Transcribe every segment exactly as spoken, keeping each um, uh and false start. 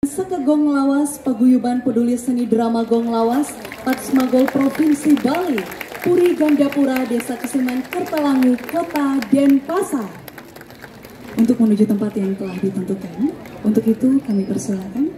Seke Gong Lawas, Paguyuban Peduli Seni Drama Gong Lawas, Patsmagol Provinsi Bali, Puri Gandapura, Desa Kesiman, Kertalangu, Kota Denpasar. Untuk menuju tempat yang telah ditentukan, untuk itu kami persilakan.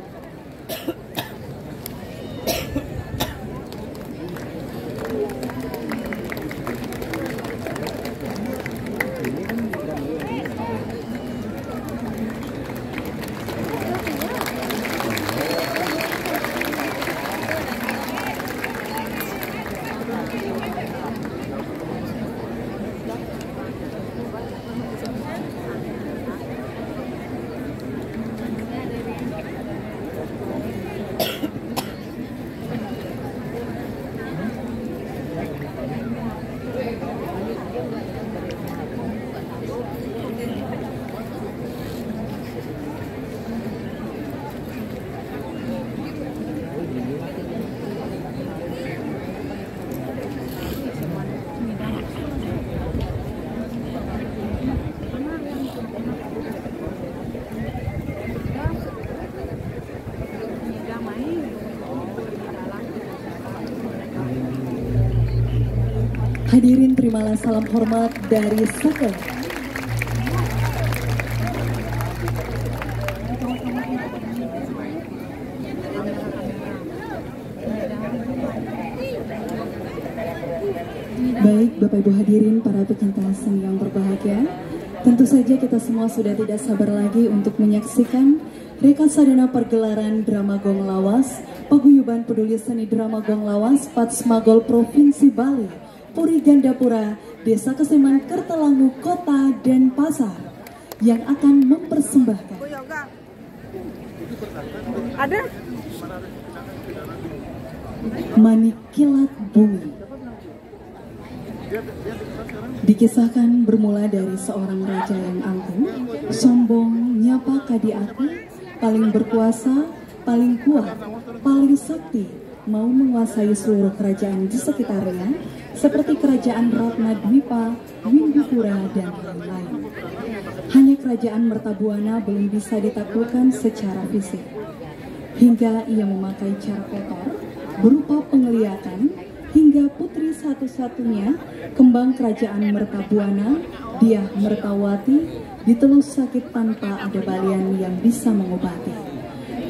Hadirin, terimalah salam hormat dari Seke. Baik, Bapak Ibu hadirin, para pecinta seni yang berbahagia, tentu saja kita semua sudah tidak sabar lagi untuk menyaksikan Reka Sadana pergelaran Drama Gong Lawas, Paguyuban Peduli Seni Drama Gong Lawas, Patsmagol Provinsi Bali, Puri Gandapura, Desa Kesiman, Kertalangu, Kota Denpasar, yang akan mempersembahkan Manik Kilat Bumi. Dikisahkan bermula dari seorang raja yang angkuh, sombong, nyapa kadi aku, paling berkuasa, paling kuat, paling sakti, mau menguasai seluruh kerajaan di sekitarnya, seperti kerajaan Ratna Dwipa, Windupura, dan lain-lain. Hanya kerajaan Mertabuana belum bisa ditaklukkan secara fisik. Hingga ia memakai cara kotor, berupa pengeliakan, hingga putri satu-satunya kembang kerajaan Mertabuana, Diah Mertawati, ditelus sakit tanpa ada balian yang bisa mengobati.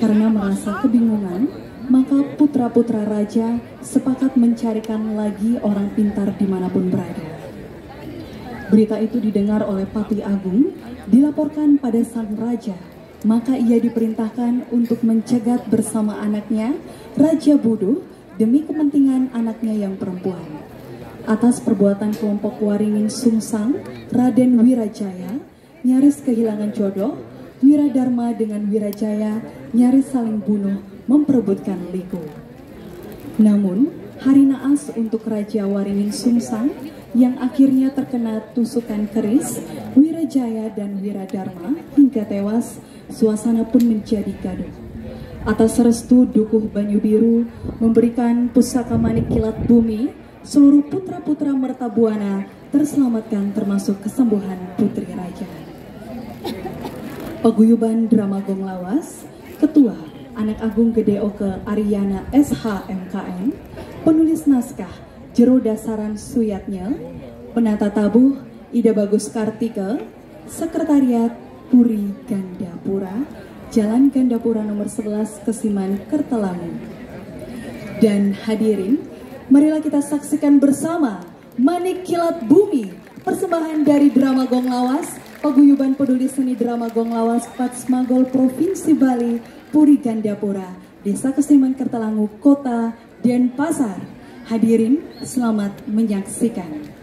Karena merasa kebingungan, maka putra-putra raja sepakat mencarikan lagi orang pintar dimanapun berada. Berita itu didengar oleh Patih Agung, dilaporkan pada sang raja, maka ia diperintahkan untuk mencegat bersama anaknya, Raja Buduh, demi kepentingan anaknya yang perempuan. Atas perbuatan kelompok Waringin Sungsang, Raden Wirajaya nyaris kehilangan jodoh, Wiradharma dengan Wirajaya nyaris saling bunuh memperebutkan Liku. Namun, hari naas untuk Raja Waringin Sungsang yang akhirnya terkena tusukan keris, Wirajaya dan Wiradharma hingga tewas, suasana pun menjadi gaduh. Atas restu Dukuh Banyu Biru memberikan pusaka manik kilat bumi, seluruh putra-putra Mertabuana terselamatkan, termasuk kesembuhan Putri Raja. Paguyuban Drama Gong Lawas, Ketua Anak Agung Gede Oke Ariana S H M K M, penulis naskah Jero Dasaran Suyatnya, penata tabuh Ida Bagus Kartika, Sekretariat Puri Gandapura, Jalan Gandapura nomor sebelas, Kesiman, Kertalangu. Dan hadirin, marilah kita saksikan bersama Manik Kilat Bumi, persembahan dari Drama Gong Lawas, Paguyuban Peduli Seni Drama Gong Lawas, Patsmagol Provinsi Bali, Puri Gandapura, Desa Kesiman, Kertalangu, Kota Denpasar. Hadirin, selamat menyaksikan.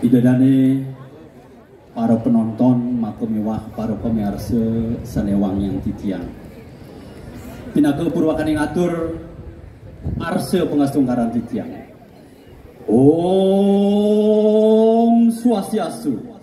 Ida dane para penonton, maka miwah para pamiarsa sane wangiang titiang. Pinaka purwakane ngatur arsa pangastungkaran titiang. Om Swastiastu.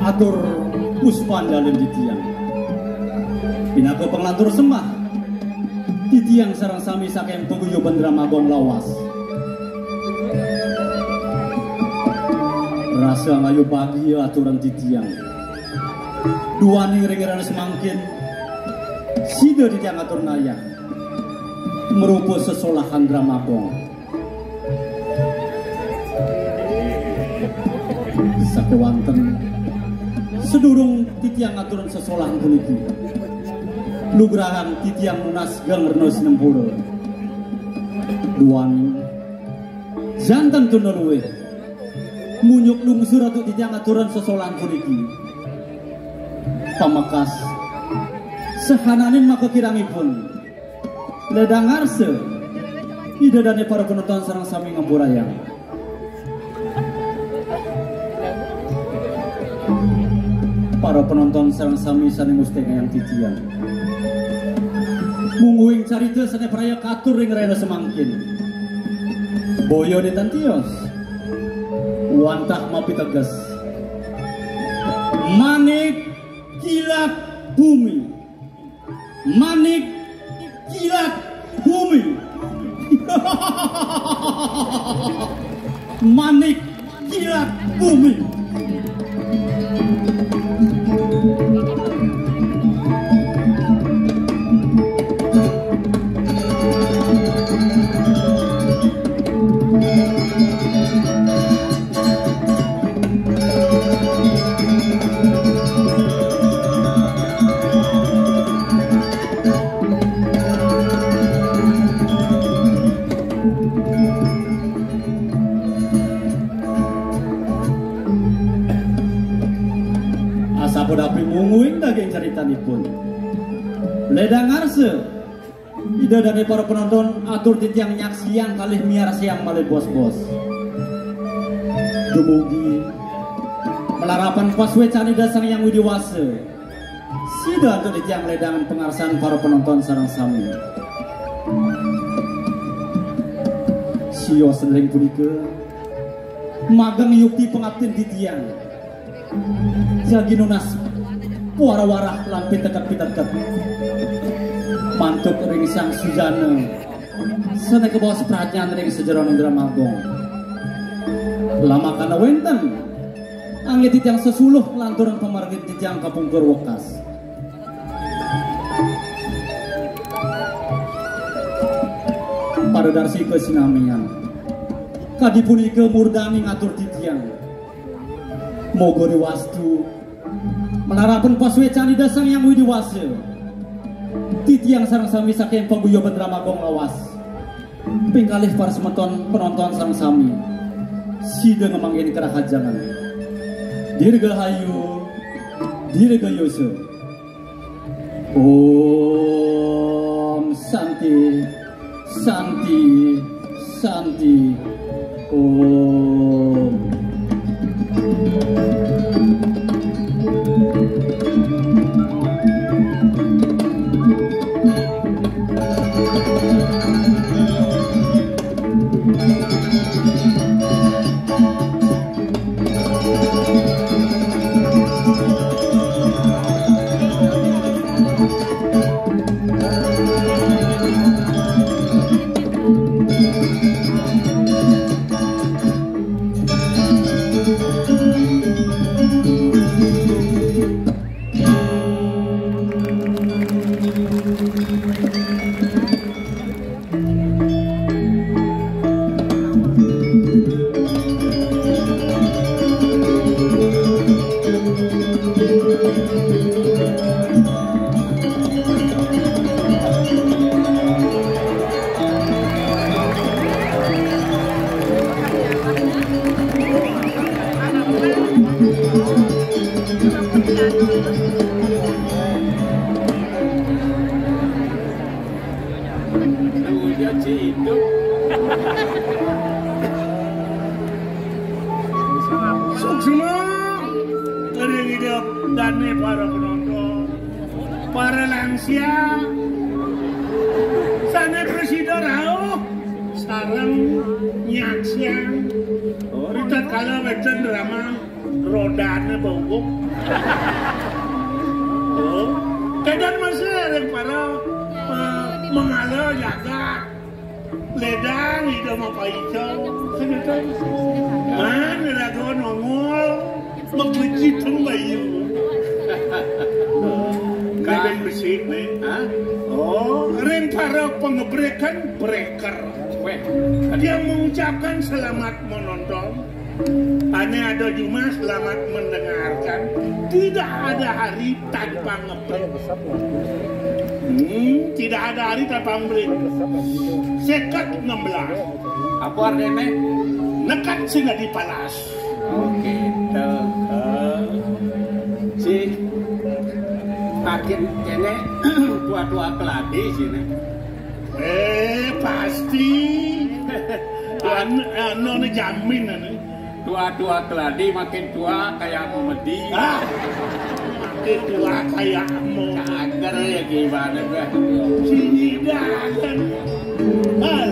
Atur puspandalen titiang. Pinaka panglantur sembah titiang sareng sami saking paguyuban Drama Gong lawas. Rasa angayu bagia aturan titiang. Duaning ring rahina semangkin, sida titiang atur nayah marupa sesolahan Drama Gong. Sakewanten, sadurung titiang ngaturang sesolahan puniki, lugrahang titiang nunas geng rena sinempura. Duaning janten tuna luih, munyuk lungsur antuk titiang ngaturang sesolahan puniki. Pamekas, sahananing makakirangipun, ledang arsa, Ida dane para penonton sareng sami ngampurayang. Para penonton sareng sami sane mustengayang titiang. Mungguing carita sane praya katur ring rahina semangkin. Boya nenten tios. Wantah mapiteges. Manik kilat bumi. Manik kilat bumi. Manik kilat bumi. Asapunapi mungguing daging caritanipun. Ledang arsa, Ida dane para penonton, atur titiang nyaksiang kalih miarsayang malih bos-bos. Dumugi malarapan pasuecan Ida Sang Hyang Widi Wasa, sida antuk titiang ledang pangarsan para penonton sareng sami. Sios ring punika, mageng yukti pangaptin titiang. Jagi nunas wara-warah lan piteket-piteket. Mantuk ring Sang Sujana, sane kabaos pradnyan ring sajeroning Drama Gong. Lamakana wenten, anggih titiang sesuluh lanturang pamargin titiang kapungkur wekas. Para darsika sinamian, kadi punika murdaning atur titiang. Moga riwastu, malarapan pasuecan Ida Sang Hyang Widi Wasa, titiang sareng sami saking paguyuban Drama Gong lawas. Ping kalih para semeton penonton sareng sami, sida ngamanggihin karahajengan. Dirgahayu, dirgayusa. Om Santi, Santi, Santi. Om. Suksma kering hidup dane para penonton, para lansia, sane prasida rauh sareng nyaksiang ritatkala wénten drama Rodane bongkok. Oh, kedan masih ring para eh, mengala jagat. Ledang ida mapaica. Segitu. Man raga nongol mekecit bayu. Kadang besik nih. Hah? Oh, ring para pengebrekan breker. Weh, dia mengucapkan selamat menonton. Ane ada jumah selamat mendengarkan. Tidak ada hari tanpa ngeprint. Hmm, tidak ada hari tanpa ngeprint. Seket enam belas. Apa artinya? Nekat sing dadi palas. Oke, tuh. Si makin kene tua-tua keladi sini. Eh, pasti. Anu, anu ne jamin anu. Tua-tua keladi makin tua kayak memedi. Ah, makin tua kayak mau. Cager ya gimana gua. Sini dah kan. Hal.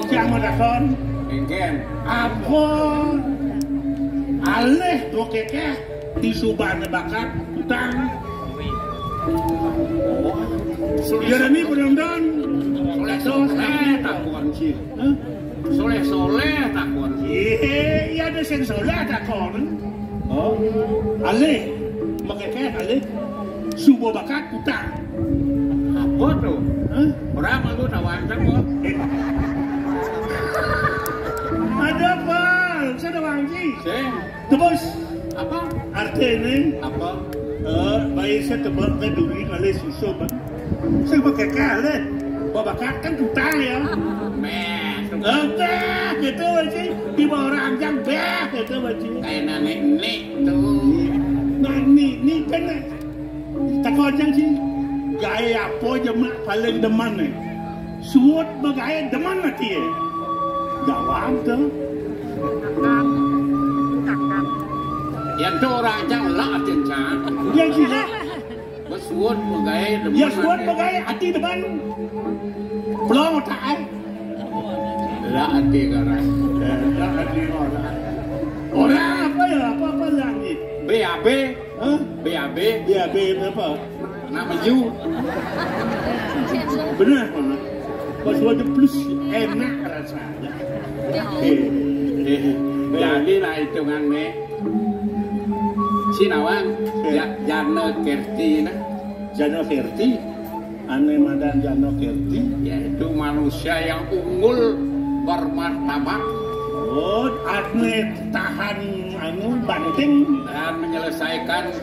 Siang mau dakon. Engken. Apa? Alih tuh kekeh. Di subane bakat utang. Jernih penonton. Soleh-soleh takon sih. Hah? Soleh-soleh takon. Iya, iya ada sing soleh takon. Oh, alih. Makanya alih. Suba bakat utang. Apa tuh? Hah? Orang malu tawancang kok. Ada apa? Saya wangi. Sing. Tebus. Apa? Artine apa? Eh, bayi saya tebak ke duri ngalih susu, Bang. Saya pakai kalah. Babakat kan tutang ya. Meh. Oke, gitu sih. Di bawah ranjang, bah, gitu sih. Kayak nenek-nenek tuh. Nah, ini, ini kan Teko aja sih, gawe apa jemak paling demen nih? Suut begawe demen ati ya. Jawab tuh. Yang tuh orang aja lah aja cang. Ya sih lah. Bos suut begawe demen. Ya suut begawe ati demen. Pelong tak ai. Lah ati karang. Lah ati orang. Orang apa ya apa apa lagi? B A B. Hah? B A B. B A B apa? Nama you. Benar mana? Pas waduh plus enak rasanya. Eh, eh, jadi lah hitungan nih. Sinawang, eh. Ya, Jana Kerti nah. Jana Kerti, ane madan Jana Kerti, yaitu manusia yang unggul bermartabat. Oh, ane tahan anu banting dan menyelesaikan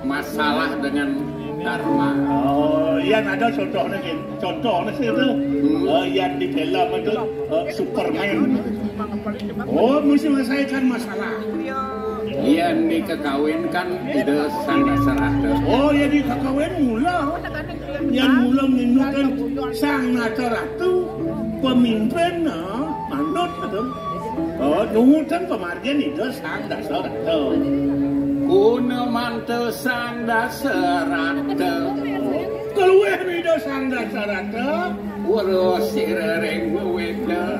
masalah dengan dharma. Oh, iya ada contohnya gini. Contohnya sih itu, hmm. Eh, yang di film itu eh, Superman. Oh, mesti menyelesaikan masalah. Yang dikekawinkan tidak Sang Dasarata. Oh, yang dikekawin mula. Yang mula menemukan Sang Nataratu pemimpin, nah, manut itu. Oh, nungutan pemargian itu Sang Dasarata. Kuna mantu Sang Dasarata. Keluar ida Sang Dasarata. Weruh sira ring weweda.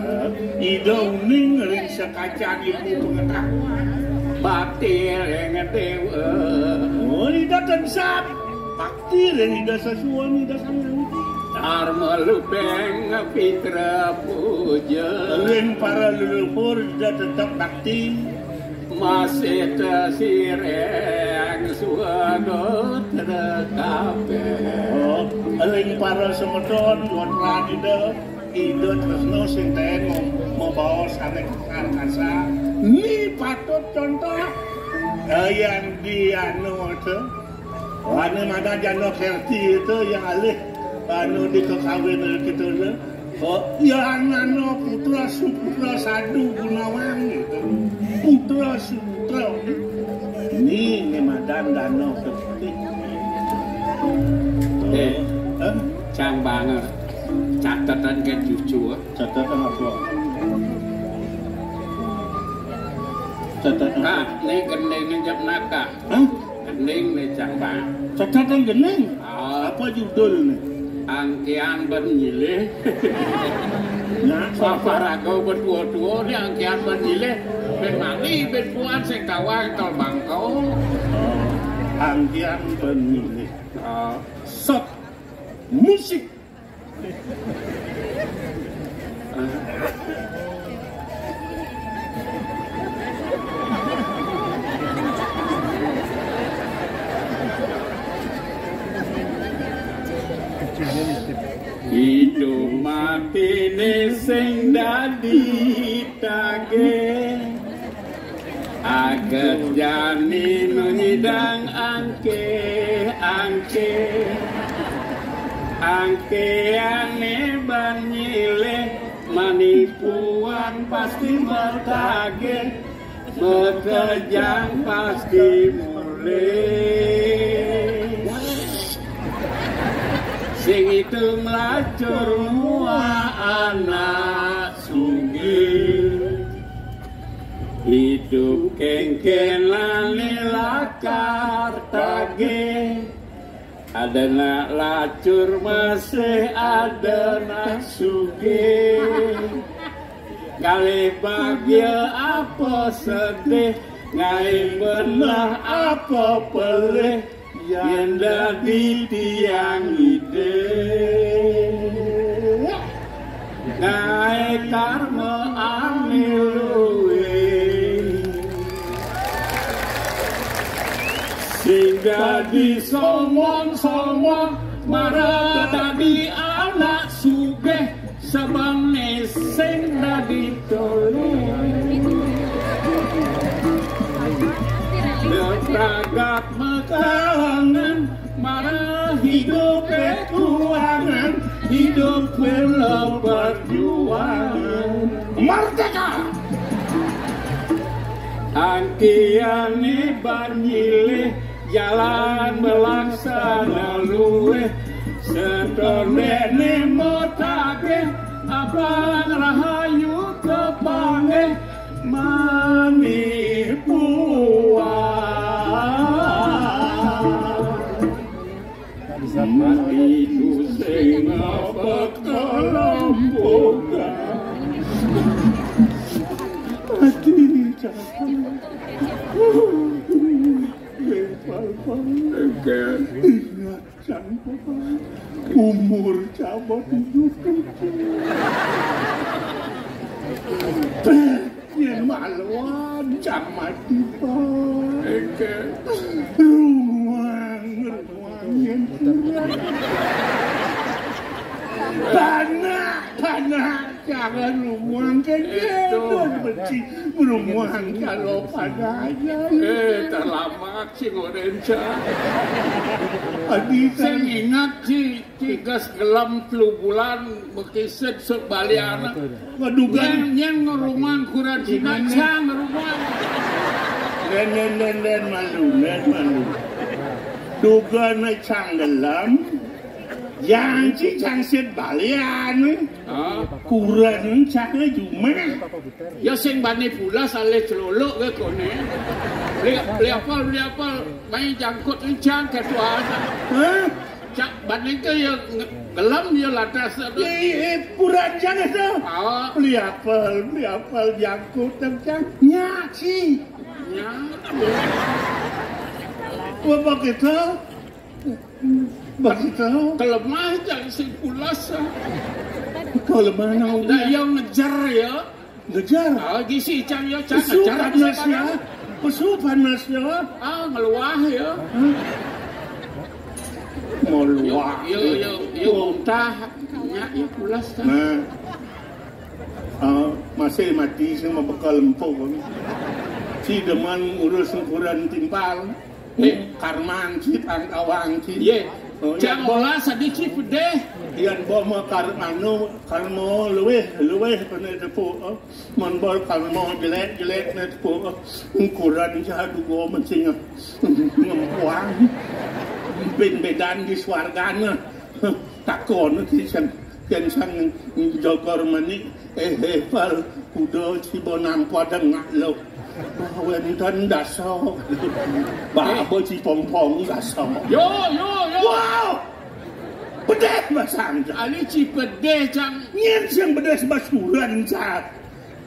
Ida uning ring sekacan ilmu pengetahuan. Bakti ring dewa. Oh, ida tensap. Bakti ring ida sesuwun ida Sang Hyang Widi. Dharma lubeng pitra puja. Ring para leluhur ida tetep bakti. Masih tesireng suagotra kabeh. Oh, ring para semeton, putra ida, ida tresna sing taen mem-, membaos anek karkasa. Ni patut contoh, eh, yang di anu tu. Anu mana janda Kerti tu yang alih anu di kekawin kita tu. Oh, yang anu putra suputra sadu Gunawan gitu. Putra suputra. Ni, ni madan dana Kerti. Eh, eh? Cang banget. Catatan ke cucu, eh. Catatan apa? Catatan. Nah, ni gending ni jam naka. Hah? Gending ni, Cang Bang. Catatan gending? Ah. Apa judul ni? Angkian Benyilih. Nah, apa raga betua-tua ni angkian Benyilih? Ben mali, ben puan sing tawang tol bangkau. Oh, angkian Benyilih. Ah. Sot musik. Idup mati ni sing dadi tagih. Aget jani nu nyidang angkih-angkih. Angkihane Benyilih manipuan pasti matagih. Makejang pasti mulih. Sing itu melacur mua anak sugih. Idup kengkenane lakar tagih. Ada nak lacur masih ada nak sugih. Ngalih bahagia apa sedih, ngalih benah apa pelih, yen dadi tiang idup. Nae karma ane luwih. Sing dadi sombong-sombong, marah dadi anak sugih, sabane sing dadi tolih. Pragat makalangan, marah hidup kuangan, hidup bela perjuangan. Merdeka! Angkiane Benyilih, jalan melaksana luwih, setondene matagih, abang rahayu kepanggih, manipuan. Mati ku sing ngebekelompokan. Mati cakap. Lempar-lempar. Ingat, Cang, umur cabut hidup. Yen maluan, Cang mati, Pak. Oke. Ruang, ruang, yen kurang. Tanah, tanah, jangan ruang, kan. Itu. Yen benci, ruang kalau pada aja. Eh, terlambat sih, ngoden, Cang. Adi, sing ingat sih. Tigas gelem telu bulan bekisit sut bali anak. Waduh, nyen, nyen ngerumang kuran Cina, Cang ngerumang. Den, den, den, den, malu, den, malu. Duga ne Cang gelem, yang ci Cang sit balian. Ah. Kuran Cang jumah. Ya sing bani pulas alih celolok ke kone. Beli, beli apel, beli apel. Mai jangkut Cang ketua. Hah? Cak, banding ke ya nge-, gelem ya lantas tu. Eh, eh, puran Cang itu. Ah. Beli apel, beli apel jangkut Cang. Nyak sih. Nyak. Apa kita? Begitu. Kelemah Cang sing pulas, ah. Kelemah nang. Dah yang ngejar ya. Ngejar. Ah, gisi Cang ya, Cang ngejar. Pesu panas ya. Ah, ngeluah ya. Hah? Ngeluah. Yo, yo, yo, yo, muntah. Nyak ya pulas, ah. Nah. Ah, Masih mati sing mabekel empuk. Ci demen ngurus ukuran timpal. Eh, karman ci pangkawang ci. Ye. Oh, jang ya, olah sedih ci pedih. Yan bo ma kar anu, karmo luweh, luweh kena tepuk. Mon bol karmo jelek, jelek kena tepuk. Ukuran ci aduh go mencing ngempuang. Bin bedan di swargana. Takon ci sang, ken sang jogor manik. Eh, eh, pal, kuda ci bo nampa dengak lo. Wenten daso. Babo ci pongpong daso. Yo, yo, yo. Wow! Pedih basang. Ali ci pedih, Cang. Nyen sing pedih sebasuran, Cang.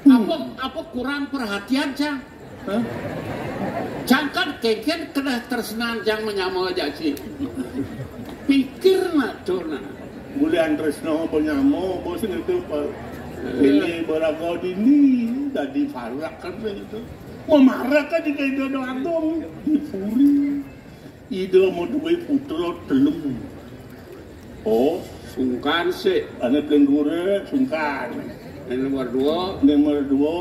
Apa, apa kurang perhatian, Cang? Hah? Cang kan kengken kena tresnan jang menyama jaji. Pikir nak tu nak. Bulan tresna penyama, bos itu, Pak. Ini beraga dini, jadi parak kan itu. Memarak kan di Ida Agung, di Puri. Ida mau duwe putra telu. Oh, sungkan sih. Ane paling dhuwure sungkan. Yang nomor dua. Nomor dua.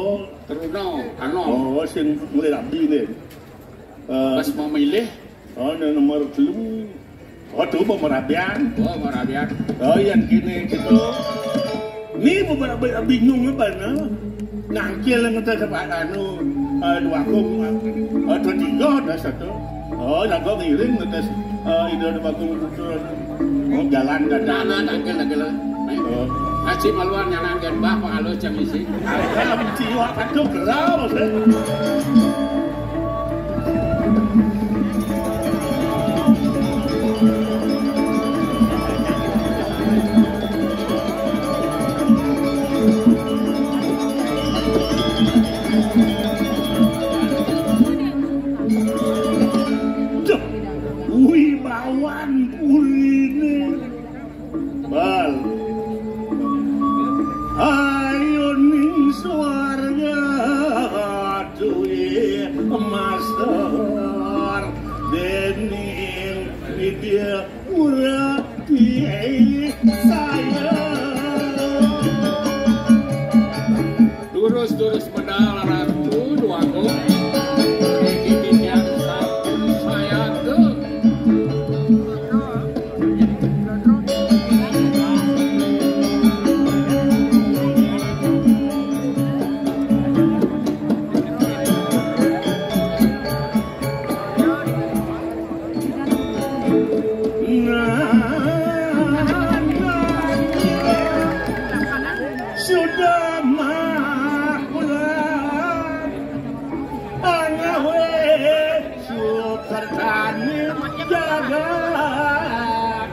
Teruna, Anom. Oh, sing mulai rabi nih. Eh, pas mau milih. Oh, yang nomor telu. Oh, tuh mau merabian. Oh, merabian. Oh, yang gini gitu. Ni beberapa bingung apa na? Nangkil ngetes apa anu, eh, dua kung, eh, dua tiga ada satu. Oh, jago ngiring ngetes, eh, ide dua kung betul. Oh, jalan dan Nah, nah, nangkil, nangkil. Oh. Aci maluan nyanang gen bah pangalo cang isi. Ada ciwa kacau gelau, eh. Duh, wibawan purine. Bal. Ayo ning swarga duwe master dening Widya Pura Kiai saya. Durus-durus medal Ratu Dwagung. Niki titiang sampun sayaga. Sudah mah pulang, anawe sukertani jagat.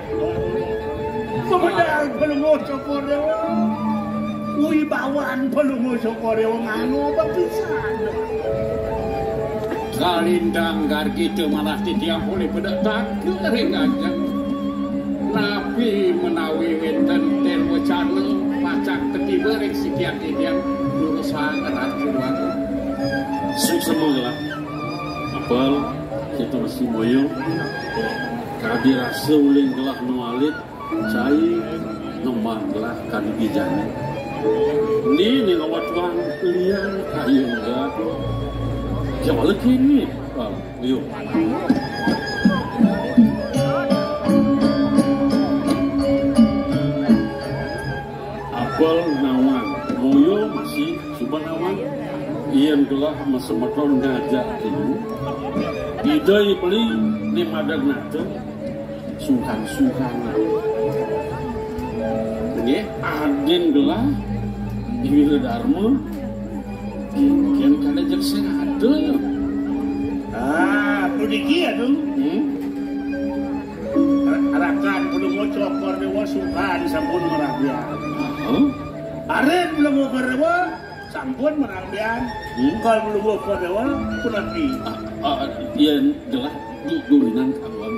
Pemedal pelungguh Cokor Dewa. Wibawan pelungguh Cokor Dewa nganu apa pisan. Kalintang gargi teu malah titiang polih pada tangkil ring ganjeng. Napi menawi wenten ten wacana pacang ketiba ring sikian titiang durusang ratu wagung. Suksma gelah. Apel, kita mesti moyo. Kadi rasa uling gelah nu alit, cai ngembang gelah kadi bijane. Ni ni ngawat wang lian kayu enggak. Jawab lagi ni. Apel, yuk. Apel nawang, moyo masih suba nawang. Yen gelah masemeton ngajak tilu. Ida i beli ni madag nata. Sungkan-sungkan. Nggih, adin gelah. Iwila Dharma. Yen kada jeg sing ada. Ah, puniki anu. Hmm? Ra-, rakan pelungguh Cokor Dewa sukan sampun marabian. Hah? Arit pelungguh Cokor Dewa sampun marabian. Hmm? Kal pelungguh Cokor Dewa punapi. Ah, ah, yen gelah du-, duminan kawan.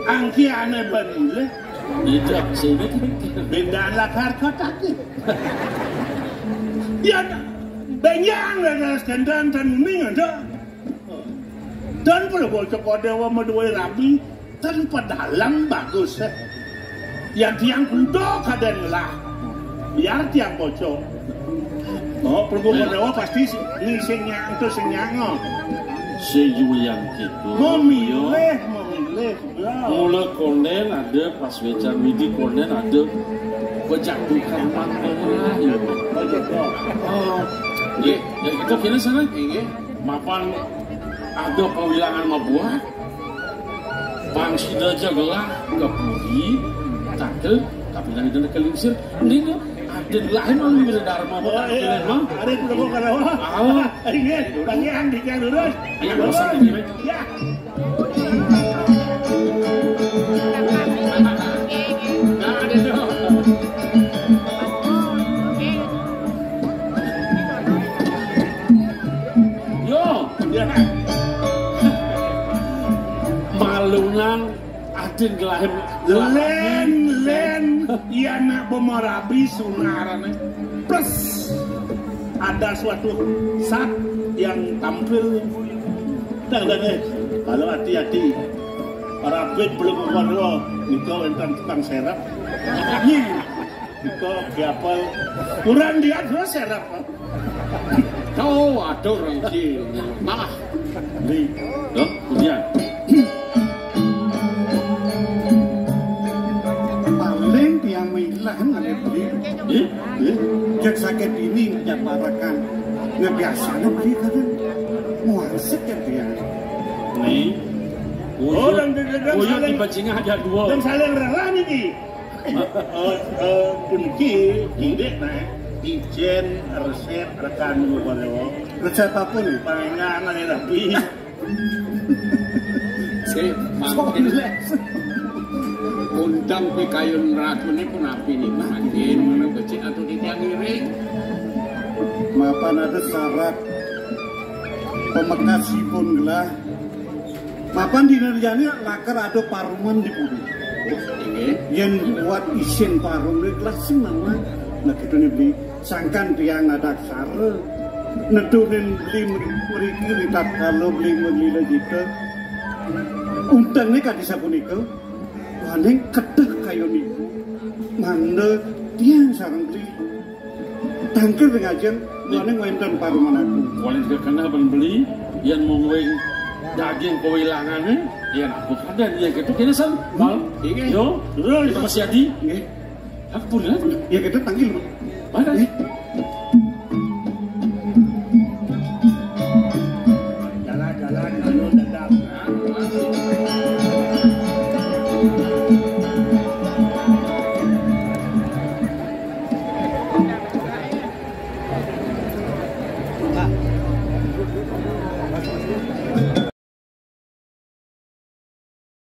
Angki ane ban milih. Tidak, sini. Bendaan lakar kotak. Ya, benjang lakar skendan tan uning ada. Dan pelungguh Cokor Dewa maduwe rabi, tan pedalang bagus, eh. Yang tiang kuda kaden lah. Biar tiang bocok. Oh, Prabu Pandawa pasti sing nyang to sing nyang. Sing Julian gitu. Memilih, memilih. Mula konden ada pas wecan Widi, konden ada pejaku karman tengah ya. Oh, iya. Ya, itu kira sana. Iya. Mapan ada pawilangan mabuat. Pang sida ja gelah ka puri, tangke, tapi nang ida ka lingsir. Ini tu ada lain orang wira dharma. Oh, iya. Ada yang perlu kalau. Ah, ingin, bagian di yang lurus. Iya, lurus. Ya. Nah, ada tu. Yo, malunan adin gelahim. Len, len, ya nak bemarabi sunarane. Plus ada suatu zat yang tampil. Dah, dah, eh. Kalau hati-hati, Rabit belum ngono, nika wonten tukang serep. Nyi, nika diapel. Kurang dia terus serep. Kau atur iki. Malah. Li. Loh, kemudian. Paling tiang milah ngalih beli. Eh? Eh? Jek sakit ini, jek parakan. Nggak biasa, nggak beli, kadang. Muasik ya, tiang. Nih. Oh, dan, dan, dan, dan saling, di bajingan ada dua. Dan saling rela niki. Eh, eh, puniki, indik, nah, ijen resep rekan gua, Pak Dewo. Resep apa nih? Pangenan, ada rapi. Sik, mangkin. Undang pikayun ratu ini pun api nih, mangkin. Mana becik atau tidak ngiring? Mapan ada syarat pemekasipun gelah. Mapan dina jani lakar ada paruman di puri. Inggih. Yen kuat isin parum nek langsung nama. Nah, gitu nih, beli. Sangkan tiang ada aksara. Nedunin beli meri-, meriki litat kalau beli melila kita. Untang nih kadi sapunika. Waning kedah kayu niku. Mangda tiang sareng beli. Tangkir ring ajeng, waning wenten paruman aku. Waning kekena ben beli, yen mung wing daging kewilangane, yen aku kaden, yen gitu kene san. Mal, inggih. Yo, terus Mas Yadi. Nggih. Aku pun ya. Ya kita tanggil. Mana? Nggih.